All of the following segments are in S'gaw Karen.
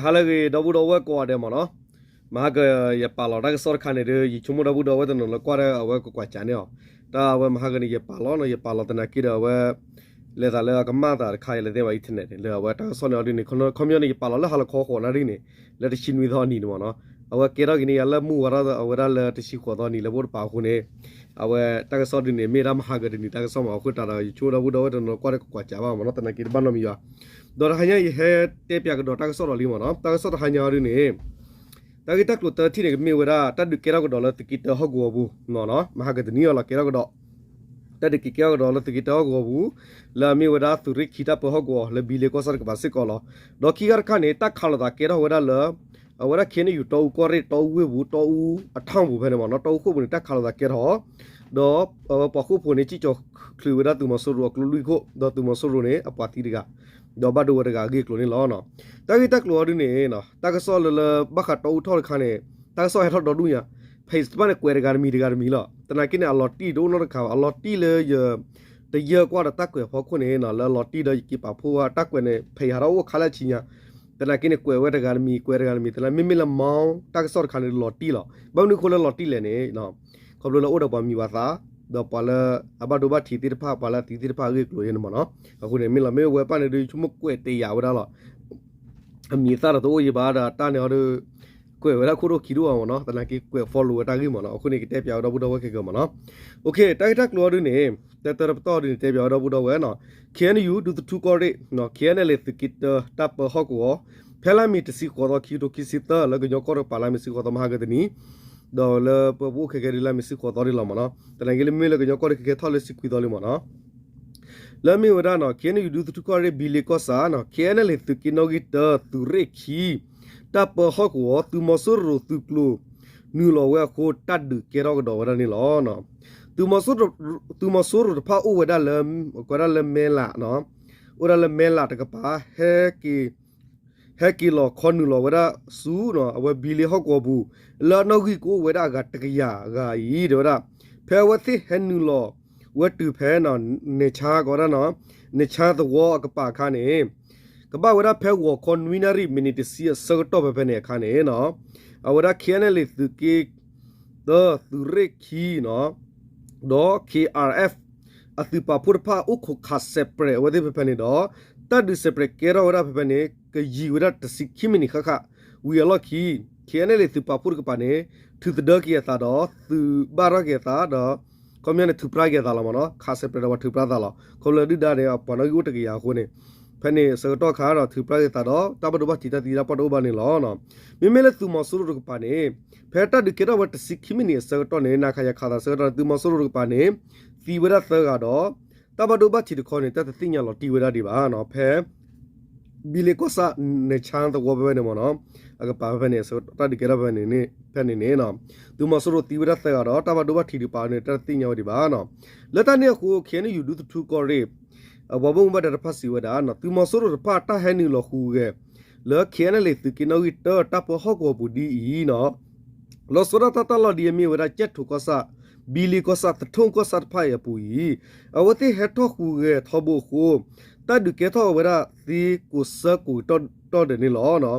ဟါလၢအဂ့ၤ ဒီပုၢ်ဒီဝဲၢ်ကိးဂၤဒဲးမ့ၢ်နီၤ, မဟါက ယပာ်လီၤတၢ်ကစီၣ်တခါန့ၣ်ဒီး ယဆိကမိၣ်ဒီပုၢ်ဒီဝဲၢ်တနီၤလၢကွၢ်ဒီးအဝဲကကွၢ်စးန့ၣ်အီၤ, တၢ်အဝဲမဟါကန့ၣ် ယပာ်လီၤနီၤ ယပာ်လီၤသနာ်က့ဒီးအဝဲ လဲၤသးလၢအကမၣ်သးတခါ ယလဲၤသ့ဘၣ် internet န့ၣ် လၢအဝဲတၢ်ကစီၣ်န့ၣ်အီၤဒ်န့ၣ် ခီပညီန့ၣ် ယပာ်လီၤလၢဟါလီၤခီဃိးနၣ်ရံၣ်န့ၣ် လၢတဆံနွံသီအနံၤန့ၣ်မ့ၢ်နီၤ, အဝဲကဲထီၣ်က့ၤန့ၣ် ယလၢမုၢ်ဝါထီၣ်အဝဲဒၣ်လၢတဆံဃိးသီနံၤလၢပအိၣ်တပၤအဃိန့ၣ် အဝဲတၢ်ကစီၣ်ဒ်န့ၣ် မ့ၢ်ဒၣ်မဟါကတနံၤတၢ်ကစီၣ်မ့ၢ် အဃိသတးဒီး ယဆိကမိၣ်ဒီပုၢ်ဒီဝဲၢ်တနီၤလၢကွၢ်ဒီးကကွၢ်စးဘၣ်မ့ၢ်နီၤ သနာ်က့တဘၣ်နီတမံၤဘၣ်, ဒီးတဟါညါ ယဟဲတဲပၠးကဒီးတၢ်ကစီၣ်လီၤလံမ့ၢ်နီၤ, တၢ်ကစီၣ်တဟါညါအီၤဒ်န့ၣ် တၢ်ဂ့ၢ်တၢ်ကျိၤတထံၣ်န့ၣ် ကမ့ၢ်ဝဲဒၣ် တၢ်ဒုးကဲထီၣ်ကဒီးလၢသုးက့တၢဟီၣ်ကဝီၤပူၤမ့ၢ်နီၤ, မဟါကတနံၤအီၤလီၤကဲထီၣ်ကဒီး တၢ်ဒုးက့ၤကဲထီၣ်ကဒီးလၢသုးက့တၢဟီၣ်ကဝီၤပူၤ လၢအမ့ၢ်ဝဲဒၣ်သုးရ့ၣ်ခံတၢ်ပၢဟီၣ်ကဝီၤ လၢဘံလ့ကီၢ်ဆၣ်တကပၤစ့ၢ်ကီးလီၤ. ဒီးခံခါတခါန့ၣ် တၢ်ခးလိာ်သးကဲထီၣ်ဝဲဒၣ်လၢ အဝဲဒၣ် ခ့ၣ်အဲၣ်ယူၣ် တီအူကီၢ်ရ့ၣ် တီအူဝ့ၢ်ပူၤ တီအူအ ထီၣ်ပူၤ ဖဲန့ၣ်မ့ၢ်နီၤ တီအူဃိၣ်ပူၤန့ၣ် တၢ်ခးလိာ်သးကဲထီၣ် ဒီးအဝဲပှၤဃိၣ်ဖိန့ၣ် စံၣ်ကၠီၤချုးဝဲဒၣ်သုးမီၤစိရိၤအကျိလွံၢ်ခိၣ် ဒီးသုးမီၤစိရိၤန့ၣ် အပှၤသံတဂၤ ဒီးဘၣ်ဒိဝဲတဂၤအဂ့ၢ်အကျိၤန့ၣ်လီၤ. တၢ်ဂ့ၢ်တၢ်ကျိၤအီၤဒ်န့ၣ် တၢ်ကစီၣ်လၢလၢဘၣ်ဃးတီအူထီၣ်တခါန့ၣ် တၢ်ကစီၣ်ဟဲထီၣ်ဒီဒူၣ်ညါ page တဖၣ်န့ၣ် ကွဲးတဂၤတမံၤတဂၤတမံၤလီၤ. သနာ်က့န့ၣ် အလီၤတံၢ်တအိၣ်နီတခါဘၣ် အလီၤတံၢ်လၢယ တယၢၢ်ကွၢ်ဒီးတၢ်ကွဲးဖီခိၣ်န့ၣ် လၢအလီၤတံၢ်ဒီးယက့ၤပာ်ဖှိၣ်ဝဲတၢ်ကွဲးန့ၣ် page ဟးထီၣ်အိၣ်ခါလၢအဆံညါ သနာ်က့န့ၣ် ကွဲးဝဲတဂၤတမံၤ ကွဲးတဂၤတမံၤ သနာ်မ့မ့ၢ်လၢမီတၢ်ကစီၣ်တခါန့ၣ် လီၤတံၢ်လီၤ. ဘၣ်မနုၤအဃိလၢလီၤတံၢ်လဲၣ်န့ၣ် ခီဖျိလၢအိၣ်ဒီးပှၤမံၤပှၤသၣ် ဒီးပှၤလၢအဘၣ်ဒိဘၣ်ထံးသ့ၣ်တဖၣ် ပှၤလၢအသံသ့ၣ်တဖၣ်အဂ့ၢ်အကျိၤန့ၣ်မ့ၢ်နီၤ. အဃိန့ၣ် မ့ၢ်လီၤမ့ၢ်ဝဲပၣ်န့ၣ်ဒီး ဆိကမိၣ်ကွဲးတယာ်ဝဲဒၣ်လီၤ. အမံၤအသၣ်ဒီးတအိၣ်ယံၤဘၣ်ဒီးတၢ်န့ၣ်အီၤဒီး ကွဲးဝဲဒၣ်ခိၣ်ဒိၣ်ခံဒိၣ်အီၤမ့ၢ်နီၤ. သနာ်က့ကွဲး follow ဝဲတၢ်ဂ့ၢ်မ့ၢ်နီၤ. အဃိန့ၣ် ကတဲပၠးဝဲဒီပုၢ်ဒီဝဲၢ်ခဲကၢမ့ၢ်နီၤ. တၢ်ဂ့ၢ်တၢ်ကျိၤအီၤဒ်န့ၣ် တၢ်တၢ်တပတီၢ်ဒ်န့ၣ် တဲပၠးဝဲဒီပုၢ်ဒီဝဲၢ်နီၤ. ခ့ၣ်အဲၣ်ယူၣ် ဒူသထူကီၢ်ရ့ၣ် ခ့ၣ်အဲၣ်အဲၣ်လ့ၣ် သုးက့တၢ တၢ်ပၢဟီၣ်ကဝီၤ ဖဲလါမ့ၤတဆံဃိးသီ ခံကထိခံဆံသၢ လၢကညီကီၢ်တကပၤ လါမ့ၤတဆံဃိးသီ မဟါကတနံၤ ဒီးလၢပှၤပအိၣ်ခဲကဲဒ်လါမ့ၤတဆံဃိးသီဒ်လီၤမ့ၢ်နီၤ. သနာ်က့လၢမ့ၢ်လၢကညီကီၢ်ဒီးခဲကဲထီၣ်လၢတဆံခွံသီလံမ့ၢ်နီၤ. လၢအမ့ၢ်ဝဲဒၣ်နီၤ ခ့ၣ်အဲၣ်ယူၣ် ဒူသထူကီၢ်ရ့ၣ် ဘံလ့ကီၢ်ဆၣ်နီၤ ခ့ၣ်အဲၣ်အဲၣ်လ့ၣ် သုးက့နီၣ်ဂံၢ်တၢ သုးရ့ၣ်ခံ တၢ်ပၢဟီၣ်ကဝီၤ သုးမီၤစိရိၤသုးကျိၤ နုာ်လီၤဝဲအဃိ တၢ်ဒုးကဲထီၣ်ကဒီးဝဲဒၣ်န့ၣ်လီၤ. သုးမီၤစိရိၤတဖၣ်အိၣ်ဝဲဒၣ်လၢ ကဲဒၣ်လၢမဲလး အိၣ်ဒၣ်လၢမဲလးတကပၤ ဟဲက့ၤ ဟဲက့ၤလီၤခီနုာ်လီၤဝဲဒၣ်ဆူ အဝဲဘံလ့ဟီၣ်ကဝီၤပူၤ လၢအနီၣ်ဂံၢ်ကအိၣ်ဝဲဒၣ်အဂၤတကယၤဂၤအံၤ တဲဝဲဒၣ် ဖဲအဝဲသ့ၣ်ဟဲနုာ်လီၤဝဲတုၤဖဲ နဲၣ်ဆါ ကဝဲဒၣ် နဲၣ်ဆါသဝီအကပၤအခါန့ၣ် ကဘၣ်ဝဲဒၣ်ဖဲဂီၤခီနွံနၣ်ရံၣ် မံးနံးတဆံအဆၢကတီၢ်ဖဲဖဲန့ၣ်အခါန့ၣ် အဝဲဒၣ် ခ့ၣ်အဲၣ်အဲၣ်လ့ၣ် သုးက့ တၢ သုးရ့ၣ်ခံ ဒီး ခ့ၣ်အၣ်အၣ်အၣ် အသုးပာ်ဖှိၣ်တဖၣ်အိၣ်ခိးခး separate အဝဲသ့ၣ်ဖဲဖဲန့ၣ်ဒီး တၢ်ဒုး separate ကဲထီၣ်ဝဲဒၣ်ဖဲဖဲန့ၣ် ကယံာ်ဝဲဒၣ်တဆံခံမံးနံးဃၣ်ဃၣ် ဝံၤအလီၢ်ခံ ခ့ၣ်အဲၣ်အဲၣ်လ့ၣ် သုးပာ်ဖှိၣ်တကပၤန့ၣ် ထုးသဒၢက့ၤအသးဒီး သုးဘၣ်ထီၣ်က့ၤအသးဒီး ခီပညီန့ၣ် ထုးပြါက့ၤအသးလီၤမ့ၢ်နီၤ ခး separate ဒီးပှၤထုးပြါသးလီၤ ခီဖျိဒုၣ်ဒါန့ၣ် ပှၤနီၣ်ဂံၢ်အိၣ်တကယၤအဃိန့ၣ် ဖဲန့ၣ်ဆၢကတီၢ်ခါဒီး ထုးပြါက့ၤသးဒီး တၢ်ဘၣ်ဒိဘၣ်ထံးတၢ်သံတၢ်ပှၢ်တအိၣ်ဘၣ်န့ၣ်လီၤ. မ့မ့ၢ်လၢသုးမီၤစိရိၤတကပၤန့ၣ် ဖဲတၢ်ဒုးကဲထီၣ်ဝဲတဆံခံမံးနံးအဆၢကတီၢ်န့ၣ် နၤခးယၤခးသးဆၢကတီၢ်န့ၣ် သုးမီၤစိရိၤတကပၤန့ၣ် သံဝဲဒၣ်သၢဂၤဒီး တၢ်ဘၣ်ဒိဘၣ်ထံးတခီန့ၣ် တၢ်တသ့ၣ်ညါလီၤတံၢ်ဝဲဒၣ်ဒံးဘၣ်နီၤ ဖဲ ဘံလ့ကီၢ်ဆၣ် နဲၣ်ဆါသဝီဖဲဖဲန့ၣ်မ့ၢ်နီၤ အကပၤဖဲဖဲန့ၣ် တၢ်ဒုးကဲထီၣ်ဖဲန့ၣ် ဖဲန့ၣ်န့ၣ် သုးမီၤစိရိၤသံဝဲဒၣ်သၢဂၤဒီး တၢ်ဘၣ်ဒိဘၣ်ထံးတကပၤန့ၣ် တၢ်တသ့ၣ်ညါဝဲဒံးဘၣ်နီၤ လၢတၢ်န့ၣ်အဃိ ခ့ၣ်အဲၣ်ယူၣ် ဒူသထူကီၢ်ရ့ၣ် အပှၤဘၣ်မူဘၣ်ဒါတဖၣ်စံးဝဲဒၣ် သုးမီၤစိရိၤတဖၣ်တၢ်ဟဲနုာ်လီၤဟူးဂဲၤ လၢ ခ့ၣ်အဲၣ်အဲၣ်လ့ၣ် သုးက့နီၣ်ဂံၢ်တၢ တၢ်ပၢဟီၣ်ကဝီၤပူၤဒ်အံၤနီၤ လီၤဆီဒၣ်တၢ်တၢ်လီၢ်ဒ်အမ့ၢ်ဝဲဒၣ် ကၠဲၣ်ထိၣ်ကီၢ်ဆၣ် ဘံလ့ကီၢ်ဆၣ် သထိၣ်ကီၢ်ဆၣ်တဖၣ်အံၤအပူၤအံၤ အဝဲသ့ၣ်ဟဲထီၣ်ဟူးဂဲၤထီဘိအဃိ တၢ်ဒုးကဲထီၣ်ဝဲဒၣ်သ့ကိးဆၢကိးကတီၢ်ဒဲးန့ၣ်လီၤ.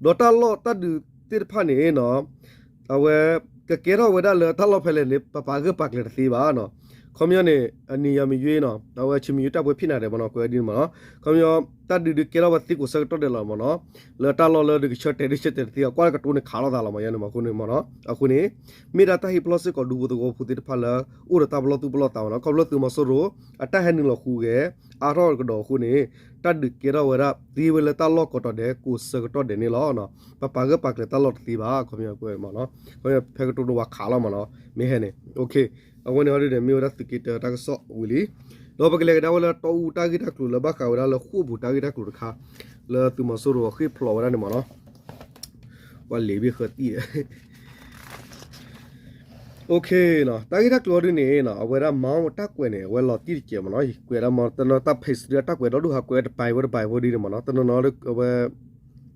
ဒီးတၢ်လီၢ်တၢ်ဒုးသ့ၣ်တဖၣ်န့ၣ် အဝဲ ကကဲထီၣ်ဝဲဒၣ်လၢတၢ်လီၢ်ဖဲလဲၣ်န့ၣ် ပပာ်ဂၢၢ်ပာ်ကျၢၤတသ့ဘၣ်နီၤ ခီပညီန့ၣ် အနံၤယၤမယွ့နီၤ အဝဲဆံမယွ့တၢ်ပှဲၤဖံးနၤဒဲးမ့ၢ်နီၤ ကွဲးဒ်န့ၣ်မ့ၢ်နီၤ ခီပညီ တၢ်ဒုးဒုးကဲထီၣ်ဝဲသ့ကိးဆၢကတီၢ်ဒဲးလီၤမ့ၢ်နီၤ လၢတၢ်လီၢ်လၢဒုးကဆၢတဲာ်ဒုးဆၢတဲာ်တသ့ အကွၢ်လၢကတိၤန့ၣ်ခးလိာ်သးလီၤမ့ၢ်ယါန့ၣ်မ့ၢ်အဃိန့ၣ်မ့ၢ်နီၤ အဃိန့ၣ် မ့ၢ်ဒၣ်တၢ်ဟ့ၣ်ပလီၢ်စ့ၢ်ကီးဒူဖိသဝီဖိသ့ၣ်တဖၣ်လၢ အိၣ်ဒီးတၢ်ပလီၢ်သူၣ်ပလီၢ်သးမ့ၢ်နီၤ ခီဖျိသုးမီၤစိရိၤ အတၢ်ဟဲနုာ်လီၤဟူးဂဲၤ အါထီၣ်ကဒီးအဃိန့ၣ် တၢ်ဒုးကဲထီၣ်ဝဲဒၣ်သ့ဝဲလၢတၢ်လီၢ်ကိးတီၤဒဲး ကိးဆၢကတီၢ်ဒဲးန့ၣ်လီၤ. ပပာ်ဂၢၢ်ပာ်ကျၢၤတၢ်လီၢ်တသ့ဘၣ် ခီပညီကွဲးမ့ၢ်နီၤ ခီပညီဖဲကတိၤဒိဝါခးလီၤမ့ၢ်နီၤ မ့ၢ်ဟဲန့ၣ် အဝဲန့ၣ်အီၤဒ်န့ၣ် မ့ၢ်ဝဲဒၣ်သုးက့တၢတၢ်ကစီၣ်ဝံၤလံ ဒီးပကလဲၤကဒါဝဲလၢတီအူတၢ်ဂ့ၢ်တၢ်ကျိၤလၢဘၣ်ဃးဝဲဒၣ်လၢဃိာ်ပူၤတၢ်ဂ့ၢ်တၢ်ကျိၤတခါ လၢသုးမီၤစိရိၤအဃ့ၢ်ဖျိးဝဲဒၣ်န့ၣ်မ့ၢ်နီၤ ပှၤလ့ၤဘ့ၣ်ဃၢသံၣ်ဒီး တၢ်ဂ့ၢ်တၢ်ကျိၤအီၤဒ်န့ၣ် အဝဲဒၣ်မၤတၢ်ကွဲးန့ၣ် အဝဲလီၤတံၢ်တစဲးမ့ၢ်နီၤ ကွဲးဒၣ်မ့ၢ်တနီၤတၢ် page ဒ်တၢ်ကွဲးဒီဒူၣ်ဟးကွဲးတပၤဝဲတပၤဖိဒ်န့ၣ်မ့ၢ်နီၤ တနီၤနီၤအဝဲ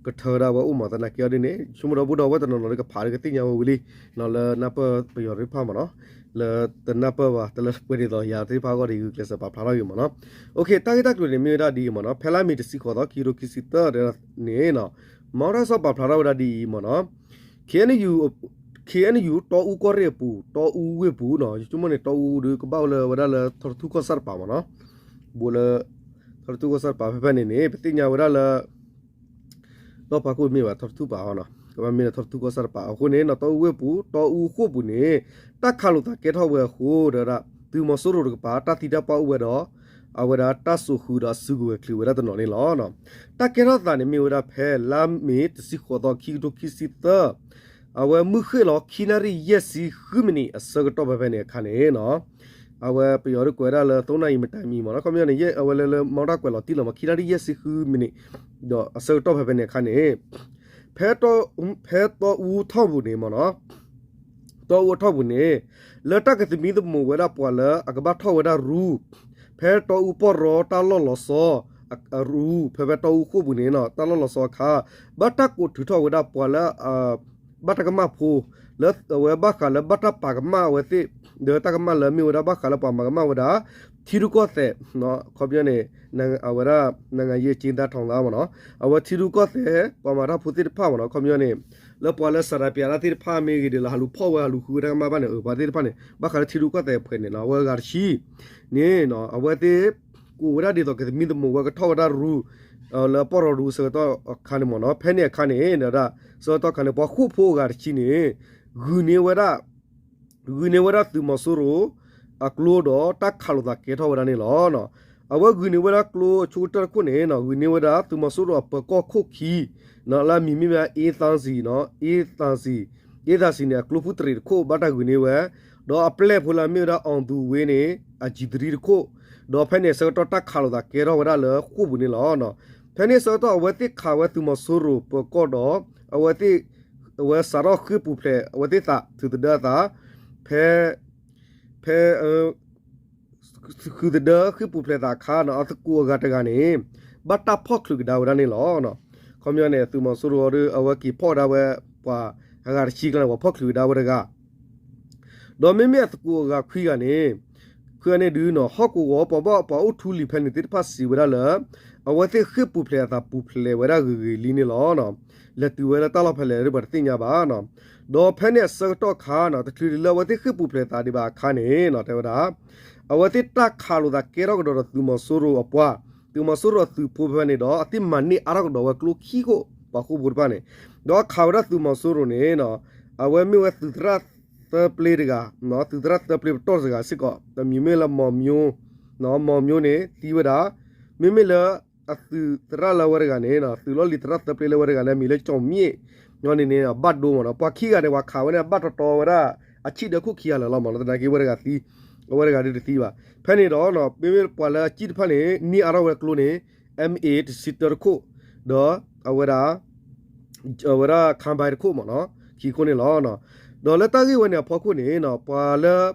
ကထၢဒၣ်ဝဲအိၣ်မ့ၢ်သနာ်က့အီၤဒ်န့ၣ် ဆိကမိၣ်ဒီပုၢ်ဒီဝဲၢ်တနီၤနီၤဒီးကဖးဒီးကသ့ၣ်ညါဝဲဝံၤလံ လၢနၢ်ပၢၢ်ပယီၤသ့ၣ်တဖၣ်မ့ၢ်နီၤ လၢတနၢ်ပၢၢ်ဘၣ် တလၢပှဲၤဒ်သိးယၤသ့ၣ်တဖၣ်အဂီၢ်ဒီး ဂုာ်ကျဲးစၢးပာ်ဖျါထီၣ်ဂ့ၤမ့ၢ်နီၤ တၢ်ဂ့ၢ်တၢ်ကျိၤန့ၣ် မ့ၢ်ဝဲဒၣ်ဒ်အံၤမ့ၢ်နီၤ ဖဲလါမ့ၤတဆံဃိးသီ ခံကထိခံဆံသၢန့ၣ်နီၤ မ့ၢ်တၢ်ကစီၣ်ပာ်ဖျါထီၣ်ဝဲဒၣ်ဒ်အံၤမ့ၢ်နီၤ, KNU, KNU တီအူကီၢ်ရ့ၣ်အပူၤ တီအူဝ့ၢ်ပူၤနီၤ, ယဆိကမိၣ်န့ၣ် တီအူဒုးကဘၣ်ဝဲလၢဝဲဒၣ်လၢထီတထူၣ်ကီၢ်ဆၣ်တပၤမ့ၢ်နီၤ, ဘူးလၢ ထီတထူၣ်ကီၢ်ဆၣ်တပၤဖဲဖဲန့ၣ်န့ၣ် ပသ့ၣ်ညါဝဲဒၣ်လၢ ဒီးပာ်ခိၣ်မ့ၢ်ဘၣ်ထီတထူၣ်ပၤအီၤနီၤ, ကဘၣ်မ့ၢ်လၢထီတထူၣ်ကီၢ်ဆၣ်တပၤအဃိန့ၣ်နီၤ, တီအူဝ့ၢ်ပူၤ တီအူဃိာ်ပူၤန့ၣ် တၢ်ခးလိာ်သးကဲထီၣ်ဝဲအဃိဒီး သုးမီၤစိရိၤတကပၤ တၢ်သံတၢ်ပှၢ်အိၣ်ဝဲဒီး အဝဲဒၣ်တၢ်စိာ်ဃုာ်ဒီးအစုကဝဲၤချုးဝဲဒၣ်တနီၤန့ၣ်လီၤ. တၢ်ကဲထီၣ်သးန့ၣ်မ့ၢ်ဝဲဒၣ်ဖဲ လါမ့ၤတဆံဃိးသီ ခံကထိခံဆံသၢ အဝဲမုၢ်ဃ့ၢ်လီၤ ခံနၣ်ရံၣ်ယဲၢ်ဆံဃုမံးနံးအဆၢကတီၢ်ဖဲဖဲန့ၣ်အခါန့ၣ်နီၤ, အဝဲပယီၤဒုးကွဲးဒၣ်လၢ သိနၣ်အံၤမတၤမံၤမ့ၢ်နီၤ, ခီပညီန့ၣ် အဝဲလၢလၢမ့ၢ်တၢ်ကွဲးလီၤတံၢ်လီၤမး ခံနၣ်ရံၣ်ယဲၢ်ဆံဃုမံးနံး ဒီးအဆၢကတီၢ်ဖဲဖဲန့ၣ်အခါန့ၣ် ဖဲ ဖဲတီအူထီၣ်ပူၤန့ၣ်မ့ၢ်နီၤ, တီအူအထီၣ်ပူၤန့ၣ် လၢတၢ်ကသမံသမိးဝဲဒၣ်ပှၤလၢအကဘၣ်ထီၣ်ဝဲဒၣ်ရူ ဖဲတီအူပီၢ်ရီတၢ်လီၢ်လီၤဆီ အရူ ဖဲဖဲတီအူဃိာ်ပူၤန့ၣ်နီၤ, တၢ်လီၢ်လီၤဆီအခါ ဘၣ်တၢ်ကိးထုးထီၣ်ဝဲဒၣ်ပှၤလၢ ဘၣ်တၢ်ကမၣ်ဖိ လၢအဝဲဘၣ်ဃးလၢဘၣ်တၢ်ပာ်ကမၣ်အဝဲသ့ၣ် ဒီးတၢ်ကမၣ်လၢမ့ၢ်ဝဲဒၣ်ဘၣ်ဃးလၢပှၤမၤကမၣ်ဝဲဒၣ် ထံရူၢ်ကီၢ်သဲး ခီပညီန့ၣ် အဝဲဒၣ် နိုင်ငံရေးအကျဉ်းသားထောင်သားမ့ၢ်နီၤ, အဝဲထံရူၢ်ကီၢ်သဲး ပှၤမၤတၢ်ဖိသ့ၣ်တဖၣ်မ့ၢ်နီၤ, ခီပညီန့ၣ် လၢပှၤလၢ ဆန္ဒပြ တၢ်သ့ၣ်တဖၣ်မ့ၢ်ဂ့ၤဒီး လၢဟးလူၤဖီၣ်ဝဲဟးလူၤဃုဝဲတၢ်ကမၣ်ဘၣ်န့ၣ် အပှၤသ့ၣ်တဖၣ်န့ၣ် ဘၣ်ဃးလၢထံရူၢ်ကီၢ်သဲးအဖှဲးန့ၣ်နီၤ, အဝဲအဂၤတဆံန့ၣ် အဝဲသ့ၣ် ကိးဝဲဒၣ်ဒ်သိးကသမံသမိးဝဲကထီၣ်ဝဲဒၣ်ရူ လၢပီၢ်ရီရူအဆၢကတီၢ်အခါန့ၣ်မ့ၢ်နီၤ, ဖဲန့ၣ်အခါန့ၣ် ဆၢကတီၢ်အခါန့ၣ် ပှၤဃိာ်ဖိအဂၤတဆံန့ၣ် ဂုာ်န့ၢ်ဝဲဒၣ် ဂုာ်န့ၢ်ဝဲဒၣ်သုးမီၤစိရိၤ အကျိဒီးတၢ်ခးလိာ်သးကဲထီၣ်ဝဲဒၣ်န့ၣ်လီၤ. အဝဲဂုာ်န့ၢ်ဝဲဒၣ်ကျိအဆိကတၢၢ်တခိၣ်န့ၣ် ဂုာ်န့ၢ်ဝဲဒၣ်သုးမီၤစိရိၤအပၢၤကီၢ်ခိၣ်ခံ လၢအမံၤမ့ၢ်ဝဲ အ့သၣ်စံၤ အ့သၣ်စံၤ အ့သၣ်စံၤန့ၣ် အကျိဖုတရံးတခိၣ် ဘၣ်တၢ်ဂုာ်န့ၢ်ဝဲ, ဒီးအပျဲၢ်ဖိလၢအမ့ၢ်ဝဲဒၣ် အီၣ်သူဝ့န့ၣ် အကံတရံးတခိၣ်, ဒီးဖဲန့ၣ်အဆၢကတီၢ်တၢ်ခးလိာ်သးကဲထီၣ်ဝဲဒၣ်လၢဃိာ်ပူၤန့ၣ်လီၤ. ဖဲန့ၣ်အဆၢကတီၢ်အဝဲသ့ၣ်ခးဝဲသုးမီၤစိရိၤပၢၤကီၢ်ဒီး အဝဲသ့ၣ် အဝဲစးထီၣ်ဃ့ၢ်ပူၤဖျဲးအဝဲသ့ၣ်သး သုးသဒၢအသး ဖဲ ဖဲ ဃုသဒၢဃ့ၢ်ပူၤဖျဲးသးအခါန့ၣ် အသကိးအဂၤတဂၤန့ၣ် ဘၣ်တၢ်ဖီၣ်ချုးကဒါဝဲဒၣ်န့ၣ်လီၤ. ခီပညီန့ၣ် သုးမီၤစိရိၤဒီး အဝဲက့ၤဖီၣ်ကဒါဝဲ ပှၤအဂၤတဆံကျါန့ၣ် ပှၤဖီၣ်ချုးကဒါဝဲတဂၤ ဒီးမ့မ့ၢ်အသကိးအဂၤခွံဂၤန့ၣ် ခွံဂၤန့ၣ်ဒုး ဟီၣ်ကဝီၤပှၤဘၣ်ပှၤအိၣ်ထူလံၤဖဲန့ၣ်သ့ၣ်တဖၣ်စံးဝဲဒၣ်လၢ အဝဲသ့ၣ်ဃ့ၢ်ပူၤဖျဲးအသးပူၤဖျဲးဝဲဒၣ်ဂ့ၤဂ့ၤလံန့ၣ်လီၤ. လဲၤတုၤဝဲလၢတၢ်လီၢ်ဖဲလဲၣ်ဒီးပှၤတသ့ၣ်ညါဘၣ်. ဒီးဖဲန့ၣ်အဆၢကတီၢ်ခါန့ၣ် တချုးဒံးလၢအဝဲသ့ၣ်ဃ့ၢ်ပူၤဖျဲးသးဒံးဘၣ်အခါန့ၣ် တဲဝဲဒၣ် အဝဲသ့ၣ်တၢ်ခးလိာ်သးကဲထီၣ်ကဒီးဒီးသုးမီၤစိရိၤအပှၤ, သုးမီၤစိရိၤအသုးဖိဖဲန့ၣ်ဒီး အသ့ၣ်မၤန့ၢ်အါထီၣ်ကဒီးဝဲကျိခံခိၣ် ပှၤဃိာ်ဖိတဖၣ်န့ၣ်, ဒီးခးဝဲဒၣ်သုးမီၤစိရိၤန့ၣ် အဝဲမ့ၢ်ဝဲသုးသရၣ်သၢပျ့တဂၤ, သုးသရၣ်သၢပျ့ပတီၢ်တဂၤစ့ၢ်ကီး, အမံၤမ့ၢ်လၢ မီၤမျိၣ်, မီၤမျိၣ်န့ၣ်သံဝဲဒၣ်, မ့မ့ၢ်လၢအသုးသရၣ်လၢဝဲတဂၤန့ၣ် သုးလီၢ်လံၤသရၣ်သၢပျ့လၢဝဲတဂၤန့ၣ် အမံၤလၢကၠီၤမ့ၣ်, န့ၣ်န့ၣ် ဘၣ်ဒိမ့ၢ်နီၤ, ပှၤခံဂၤန့ၣ် ပှၤခးဝဲန့ၣ် ဘၣ်တီတီဝဲဒၣ် အဆံၣ်ဒီးခိၣ်ခံဂၤလၢာ်လီၤမ့ၢ်နီၤ, သနာ်က့ဝဲတဂၤသံ, အဝဲတဂၤဒုးတသံဘၣ်. ဖဲန့ၣ်ဒီး မ့မ့ၢ်ပှၤလၢအစံၣ်တဖၣ်န့ၣ် န့ၢ်အါထီၣ်ဝဲကျိန့ၣ် MA တဆံတၢတခိၣ်, ဒီးအဝဲဒၣ် အဝဲဒၣ် combine တခိၣ်မ့ၢ်နီၤ, ခံခိၣ်န့ၣ်လီၤ. ဒီးလၢတၢ်ဂ့ၢ်ဝဲန့ၣ်အဖီခိၣ်န့ၣ် ပှၤလၢ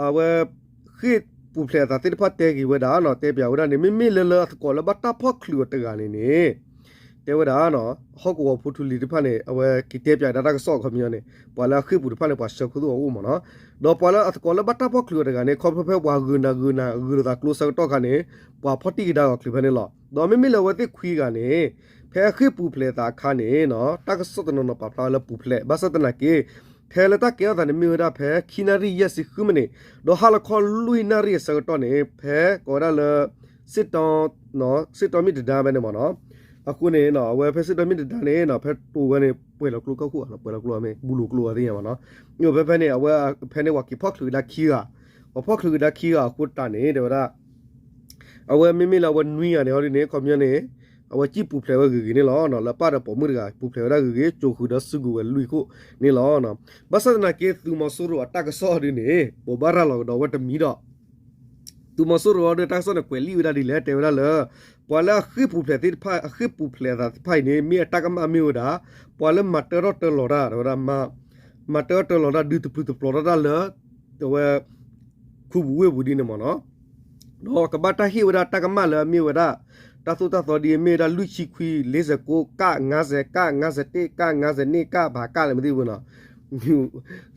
အဝဲ ဃ့ၢ်ပူၤဖျဲးအသးသ့ၣ်တဖၣ်တဲက့ၤဝဲဒၣ်နီၤ, တဲပၠးဝဲဒၣ်န့ၣ် မ့မ့ၢ်လၢလၢအသကိးလၢဘၣ်တၢ်ဖီၣ်ချုးအီၤတဂၤန့ၣ်န့ၣ် တဲဝဲဒၣ် ဟီၣ်ကဝီၤဖိထူလံၤတဖၣ်န့ၣ် အဝဲက့ၤတဲပၠးဒၣ်တၢ်ကစီၣ်ခီပညီန့ၣ် ပှၤလၢအဃ့ၢ်ပူၤတဖၣ်န့ၣ် ပှၤဆှၢခူသူၣ်အအိၣ်မ့ၢ်နီၤ, ဒီးပှၤလၢအသကိးလၢဘၣ်တၢ်ဖီၣ်ချုးအီၤတဂၤန့ၣ် ခီဖျိဖဲပှၤဂုာ်နၤဂုာ်နၤဂုာ်လိာ်သးကျိဆၢကတီၢ်ခါန့ၣ် ပှၤဖီၣ်တံၢ်ကဒါအီၤချုးဖဲန့ၣ်လီၤ. ဒီးမ့မ့ၢ်လၢအဝဲသ့ၣ်ခွံဂၤန့ၣ် ဖဲအဃ့ၢ်ပူၤဖျဲးအသးအခါန့ၣ် တၢ်ကစီၣ်တနီၤနီၤပာ်ဖျါဝဲလၢပူၤဖျဲး ဘၣ်ဆၣ်သနာ်က့ ဖဲလၢတၢ်ကဲထီၣ်သးန့ၣ်မ့ၢ်ဝဲဒၣ်ဖဲ ခံနၣ်ရံၣ်ယဲၢ်ဆံဃုမံးနံး ဒီးဟါလီၤခီလွံၢ်နၣ်ရံၣ်အဆၢကတီၢ်န့ၣ် ဖဲကိးဝဲဒၣ်လၢ စ့ၣ်တီ စ့ၣ်တီမ့ၢ်တဒါဖဲန့ၣ်မ့ၢ်နီၤ, အဃိန့ၣ် အဝဲဖဲစ့ၣ်တီမ့ၢ်တဒါန့ၣ် ဖဲတိၤဝဲန့ၣ် ပှဲၤလီၤကျိကီၢ်ခိၣ် ပှဲၤလီၤကျိမ့ၢ် ဘူးလိာ်ကျိအသ့ၣ်ညါမ့ၢ်နီၤ, ဖဲဖဲန့ၣ် အဝဲဖဲန့ၣ်ပှၤက့ၤဖီၣ်ချုးကဒါခံဂၤ, ပှၤဖီၣ်ချုးကဒါခံဂၤအဃိတးန့ၣ် တဲဝဲဒၣ် အဝဲမ့မ့ၢ်လၢအဝဲနွံဂၤန့ၣ်ဟီဒ်န့ၣ် ခီပညီန့ၣ် အဝဲစံၣ်ပူၤဖျဲးဝဲဂ့ၤဂ့ၤန့ၣ်လီၤ. လၢပၢ်ဒီးပိာ်မုၣ်တဂၤ ပူၤဖျဲးဝဲဒၣ်ဂ့ၤဂ့ၤ ကၠိဃုာ်ဒီးစုကဝဲၤလွံၢ်ခိၣ်န့ၣ်လီၤ. ဘၣ်ဆၣ်သနာ်က့သုးမီၤစိရိၤအတၢ်ကစီၣ်ဒ်န့ၣ် ဘိးဘၣ်ရၤလီၤကဒီးဝဲတမံၤဒီး သုးမီၤစိရိၤအီၤဒီးတၢ်ကစီၣ်န့ၣ် ကွဲးလံာ်ဝဲဒၣ်ဒ်လဲၣ် တဲဝဲဒၣ်လၢ ပှၤလၢအဃ့ၢ်ပူၤဖျဲးသ့ၣ်တဖၣ် အဃ့ၢ်ပူၤဖျဲးအသးသ့ၣ်တဖၣ်အံၤန့ၣ် မ့ၢ်အတၢ်ကမၣ်မ့ၢ်ဝဲဒၣ် ပှၤလၢမၤတၢထီၣ်တၢလီၤတၢ် တဲဝဲဒၣ် မၤတၢထီၣ်တၢလီၤတၢ် ဒုးတပျုာ်တပျီၤထီၣ်တၢ်လၢ အဝဲ ခူပူၤဝ့ၢ်ပူၤဒ်န့ၣ်မ့ၢ်နီၤ, ဒီးကဘၣ်တၢ်ဟ့ၣ်ဝဲဒၣ်တၢ်ကမၣ်လၢအမ့ၢ်ဝဲဒၣ် တၢ်သိၣ်တၢ်သီဒ်အမ့ၢ်ဝဲဒၣ်လွံၢ်ဆံခွံ လေးဆယ့်ကိုး က ငါးဆယ် က ငါးဆယ်တစ် က ငါးဆယ်နှစ် က ဘၣ်ကလဲၣ်မ့ၢ်သ့ၣ်ဝဲနီၤ,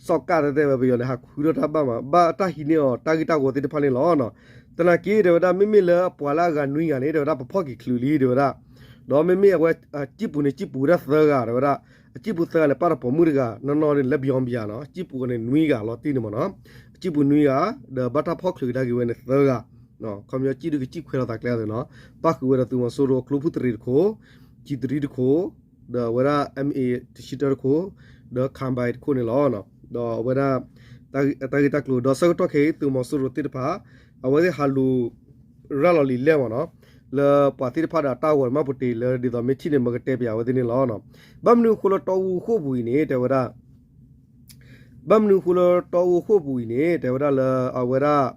စီၤကၣ်တဲတဲဝဲ ပယီၤန့ၣ် ဟးဃုထီၣ်တၢ်ဘၣ်မး ဘၣ်တၢ်ဟံးန့ၢ်အီၤတၢ်ဂ့ၢ်တၢ်ဝီသ့ၣ်တဖၣ်န့ၣ်လီၤ. သနာ်က့တဲဝဲဒၣ် မ့မ့ၢ်လၢပှၤလၢအဂၤနွံဂၤန့ၣ် တဲဝဲဒၣ် ပဖီၣ်က့ၤချုးလံ တဲဝဲဒၣ် ဒီးမ့မ့ၢ်အဝဲ အစံၣ်ပူၤန့ၣ် စံၣ်ပူၤဝဲဒၣ်သၢဂၤ တဲဝဲဒၣ် အစံၣ်ပူၤသၢဂၤန့ၣ် ပာ်တၢ်ပိာ်မုၣ်တဂၤ နီၢ်နီၢ်န့ၣ် လၢပယီၤဘံယၤနီၤ အစံၣ်ပူၤန့ၣ်နွံဂၤလီၤတံၢ်န့ၣ်မ့ၢ်နီၤ အစံၣ်ပူၤနွံဂၤ ဒီးဘၣ်တၢ်ဖီၣ်ချုးကဒါက့ၤဝဲန့ၣ်သၢဂၤ ခီပညီစံၣ်ဒုကစံၣ်ခွဲးလီၤသးကျဲအသိးနီၤ ပၣ်ဃုာ်ဝဲဒီးသုးမီၤစိရိၤကျိဖုၣ်တရံးတခိၣ် စံၣ်တရံးတခိၣ် ဒီးအဝဲဒၣ် M A တဆံတၢတခိၣ် ဒီး combine တခိၣ်န့ၣ်လီၤ. ဒီးအဝဲဒၣ် တၢ်ဂ့ၢ်တၢ်ကျိၤ ဒီးဆၢကတီၢ်ခဲအံၤ သုးမီၤစိရိၤသ့ၣ်တဖၣ် အဝဲသ့ၣ်ဟးလူၤ ရၤလီၤလံာ်လဲၢ်မ့ၢ်နီၤ လၢပှၤသ့ၣ်တဖၣ်ဒီးတၢ်ဂီၤမးပူၤတ့ၢ်လၢ ဒ်သိးမ့ၢ်ထံၣ်န့ၣ် မ့ၢ်ကတဲပၠးအဝဲသ့ၣ်န့ၣ်လီၤ. ဘၣ်မနုၤအဃိလၢတီအူဃိၣ်ပူၤအံၤန့ၣ် တဲဝဲဒၣ် ဘၣ်မနုၤအဃိလၢတီအူဃိၣ်ပူၤအံၤန့ၣ် တဲဝဲဒၣ်လၢအဝဲဒၣ်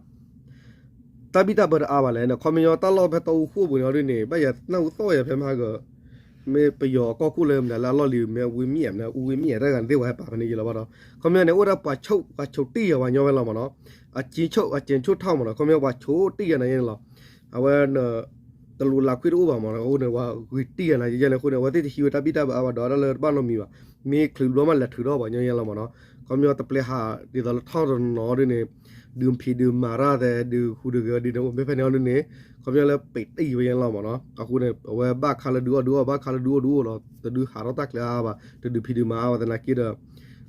တၢ်ဘံၣ်တၢ်ဘၢတအါဘၣ်လဲၣ်န့ၣ် ခီပညီတၢ်လီၢ်ဖဲတီအူဃိၣ်ပူၤန့ၣ်ဒ်န့ၣ် ဘၣ်ယၤနၢ်ဟူသီၣ်ယၤဖဲမဟါက မ့ၢ်ပယီၤအကီၢ်ခိၣ်လၢမနုၤလၢအလီၢ်လံၤ မ့ၢ်ဝံမ့ၢ်ဧါ မနုၤအူဝံမ့ၢ်ဧါ တၢ်ဂၤန့ၣ်သ့ၣ်ဝဲဟဲပာ်ဖဲန့ၣ်ယလီၤဘၣ်ဒီး ခီပညီန့ၣ် အိၣ်ဒၣ်ပှၤဆိၣ် ပှၤဆိၣ်တံၢ်ယၤဝဲညီဝဲလီၤမ့ၢ်နီၤ အကၠ့ဆိၣ် အကၠ့ဆိၣ်ထီၣ်မ့ၢ်နီၤ ခီပညီပှၤဆိၣ်တံၢ်ယၤန့ၣ်လီၤ အဝဲ တလူၤလၤခွံတအိၣ်ဘၣ်မ့ၢ်နီၤ အဃိန့ၣ် ပှၤဂ့ၤတံၢ်ယၤနၤယဲန့ၣ်အဃိန့ၣ် အဝဲသ့ၣ်တဟံးဝဲတၢ်ဘံၣ်တၢ်ဘၢအါဘၣ်ဒီးတၢ်လၢတဘၣ်နီတမံၤဘၣ် မ့ၢ်ချုးဘျီမးလဲၤထုးထီၣ်ပှၤညီယဲလီၤမ့ၢ်နီၤ ခီပညီတပျဲဟးဒ်သိးလၢထီၣ်တနီၤဒ်န့ၣ် ဒုးဖံးဒုးမၤတၢ်သဲး ဒုးဟူးဒုးဂဲၤဒ်န့ၣ် အိၣ်မ့ၢ်ဖဲန့ၣ်အီၤဒ်န့ၣ် ခီပညီလၢပံးတံၢ်ဝဲယဲလီၤမ့ၢ်နီၤ အဃိန့ၣ် အဝဲဘၣ်ခါလၢဒုးအီၣ်ဒုးအီဘၣ်ခါလၢဒုးအိၣ်ဒုးအိၣ်လီၤ တဒုးဟးထီၣ်တၢ်ကျဲအါဘၣ် တဒုးဖံးဒုးမၤအါဘၣ်သနာ်က့ဒီး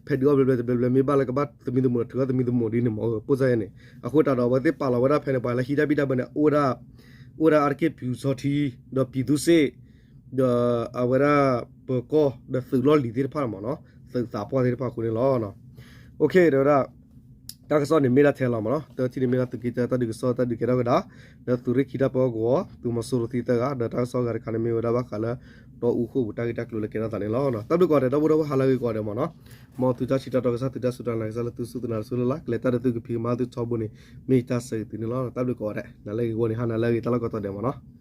ဖဲဒုးအီၣ်ဘျဲဘျဲတဘျဲဘျဲမ့ၢ်ဘၣ်လၢကဘၣ်သမံသမိးဒီးထုးအီၣ်သမံသမိးဒ်န့ၣ်မ့ၢ် ပိၢ်စၢ်ယဲန့ၣ် အဃိသတးဒီးအဝဲသ့ၣ်ပာ်လီၤဝဲဒၣ်ဖဲန့ၣ် ပှၤလၢဟံးတၢ်ဘံၣ်တၢ်ဘၢန့ၣ် အိၣ်ဒၣ် အိၣ်ဒၣ်အါတက့ၢ်ပျူစောထီး ဒီးပျူသူစ့ၣ် ဒီးအဝဲဒၣ်ပၢၤကီၢ်ဒီးသုးလီၢ်လံၤသ့ၣ်တဖၣ်မ့ၢ်နီၤ သုးသးပှၢ်သ့ၣ်တဖၣ်အဃိန့ၣ်လီၤ. အိၣ်ခ့ တဲဝဲဒၣ် တၢ်ကစီၣ်န့ၣ်မ့ၢ်ဒၣ်ထဲလီၤမ့ၢ်နီၤ တထံၣ်န့ၣ်မ့ၢ်ဒၣ် သုးက့တၢ တၢ်ဒုးကစီၣ်တၢ်ဒုးကဲထီၣ်ကဒါ ဒီးသုးရ့ၣ်ခံတၢ်ပၢကဝီၤ သုးမီၤစိရိၤသံသၢဂၤ ဒီးတၢ်ကစီၣ်ဂၤတခါန့ၣ်မ့ၢ်ဝဲဒၣ်ဘၣ်ဃးလၢ တီအူဃိၣ်ပူၤတၢ်ဂ့ၢ်တၢ်ကျိၤလၢကဲထီၣ်သးန့ၣ်လီၤ. တၢ်ဘျုးကိးဂၤဒဲး ဒီပုၢ်ဒီဝဲၢ်ဟါလၢအဂ့ၤကိးဂၤဒဲးမ့ၢ်နီၤ မ်သုတၢ်စံးတၢ်တီကစၢ် သုတၢ်စူၢ်တၢ်နာ်ကစၢ်လၢသုစူၢ်သုနာ်တစိၢ်လၢ်လၢ် ကလဲၤတၢ်ဒီးသုကဖံးကမၤသုထီဘိန့ၣ် မ့ၢ်ယတၢ်ဆၢဂ့ၤသုန့ၣ်လီၤ. တၢ်ဘျုးကိးဂၤဒဲး နၤလၢအဂ့ၤဂီၢ်န့ၣ် ဟါနၤလၢအဂ့ၤ တၢ်လီၢ်ကိးတီၤဒဲးမ့ၢ်နီၤ